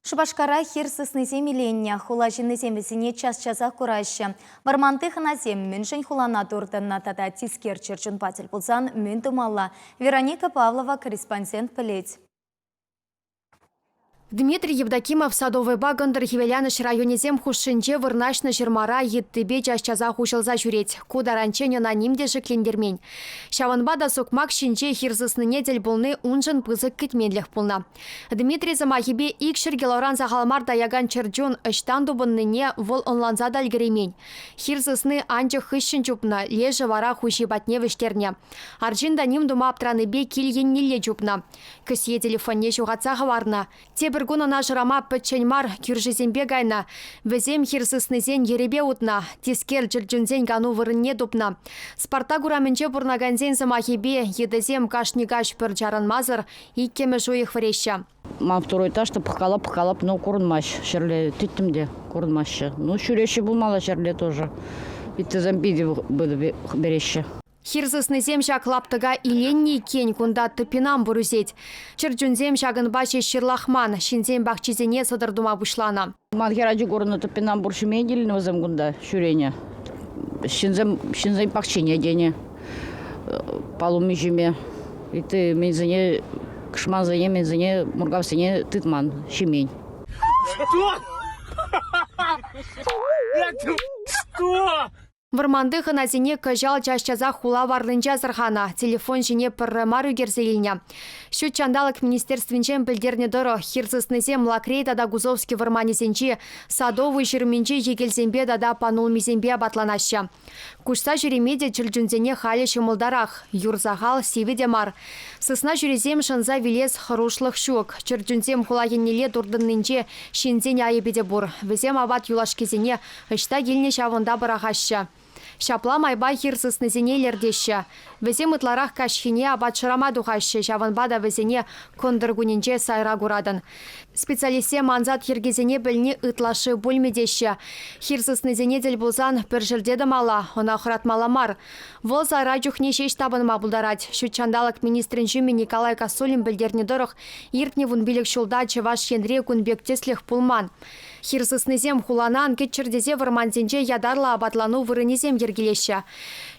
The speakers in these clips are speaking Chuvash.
Шупашкара хир сыснисем иленнӗ. Хула ҫыннисем вӗсене час-часах кураҫҫӗ. Вӑрманти хӑнасем мӗншӗн хулана туртӑннӑ тата тискер чӗрчунпа тӗл пулсан мӗн тумалла? Вероника Павлова корреспондент пӗлет. Дмитрий Евдокимов Садовӑйпа Кӑнтӑр Хӗвеланӑҫ районӗсем хушшинче вырнаҫнӑ ҫырмара йыттипе час-часах уҫӑлса ҫӳрет. Ку таранччен ӑна ним те шиклентермен. Ҫавӑнпа та сукмак ҫинче хир сыснине тӗл пулни уншӑн пысӑк кӗтменлӗх пулнӑ. Дмитрий сӑмахӗпе 200 килограмм сахал мар таякан чӗрчун ӑҫтан тупӑннине вӑл ӑнланса та ӗлкӗреймен. Хир сысни анчӑк хыҫҫӑн чупнӑ, лешӗ вара хуҫи патне вӗҫтернӗ. Арҫын та ним тума аптранипе кил еннелле чупнӑ. Кӗсье телефонне ҫухатса хӑварнӑ. Тепӗр кун ӑна шырама пӗччен мар, кӳршисемпе кайнӑ. Вӗсем хир сыснисен йӗрӗпе утнӑ, тискер чӗрчунсен кану вырӑнне тупнӑ. Спартак урамӗнче пурӑнакансен сӑмахӗпе, йытӑсем кашни каҫ пӗр чарӑнмасӑр иккӗмӗш уйӑх вӗреҫҫӗ. Ман второй этаж та пӑхкалап-пӑхкалап, но курӑнмасть. Ҫӗрле тӗттӗм те курӑнмаҫҫӗ. Ну, ҫӳреҫҫӗ пулмалла ҫӗрле тоже. Ыттисем питӗ береҫҫӗ. Хир сыснисем ҫак лаптӑка иленнӗ иккен, кунта топинамбур ӳсет. Чӗрчунсем ҫакӑнпа ҫеҫ ҫырлахман, ҫынсен пахчисене сӑтӑр тума пуҫланӑ. Ман хӗрачи курнӑ топинамбур ҫиме килнӗ вӗсем кунта ҫӳренӗ. Ҫынсем ҫынсен пахчине тенӗ палуми ҫиме. Ытти мӗнсене, кӑшмансене, мӗнсене, муркавсене тытман, ҫимен. Что? Что? Вӑрманти хӑнасене кӑҫал час-часах хула варринче асӑрханӑ, телефон ҫине пӗрре мар ӳкерсе илнӗ. Ҫут ҫанталӑк министерствинчен пӗлтернӗ тӑрӑх, хир сыснисем Лакрей тата Гузовски вӑрманӗсенчи Садовый ҫырминчи йӗкелсемпе тата панулмисемпе апатланаҫҫӗ. Куҫса ҫӳреме те чӗрчунсене халӗ ҫӑмӑлтарах, юр сахал, сивӗ те мар. Сысна ҫурисем шӑнса вилес хӑрушлӑх ҫук. Чӗрчунсем хула еннелле туртӑннинче ҫынсен айӑпӗ те пур. Вӗсем апат юлашкисене Ӑҫта килнӗ ҫавӑнта пӑрахаҫҫӗ. Ҫапла майпа хир сыснисене илӗртеҫҫӗ. Вӗсем ытларах каҫхине апат шырама тухаҫҫӗ, ҫавӑнпа та вӗсене кӑнтӑр кунӗнче сайра куратӑн. Специалистсем ансат йӗркесене пӗлни ытлашши пулмӗ теҫҫӗ. Хир сыснисене тӗл пулсан пӗр ҫӗрте тӑмалла, ӑна хӑратмалла мар. Вӑл сайра чухне ҫеҫ тапӑнма пултарать. Ҫут ҫанталӑк министрӗн ҫумӗ Николай Косулин пӗлтернӗ тӑрӑх, иртнӗ 15 ҫулта Чӑваш Енре кун пек тӗслӗх пулман. Хир сыснисем хулана ан кӗччӗр тесе вӑрмансенче ятарлӑ апатлану вырӑнӗсем йӗркелеҫҫӗ.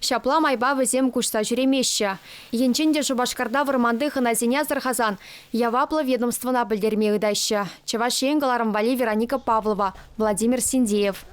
Ҫапла майпа вӗсем куҫса ҫӳремеҫҫӗ. Енчен те Шупашкарта вӑрманти хӑнасене асӑрхасан яваплӑ ведомствӑна пӗлтерме ыйтаҫҫӗ. Чӑваш Ен кӑларӑм валли Вероника Павлова, Владимир Синдеев.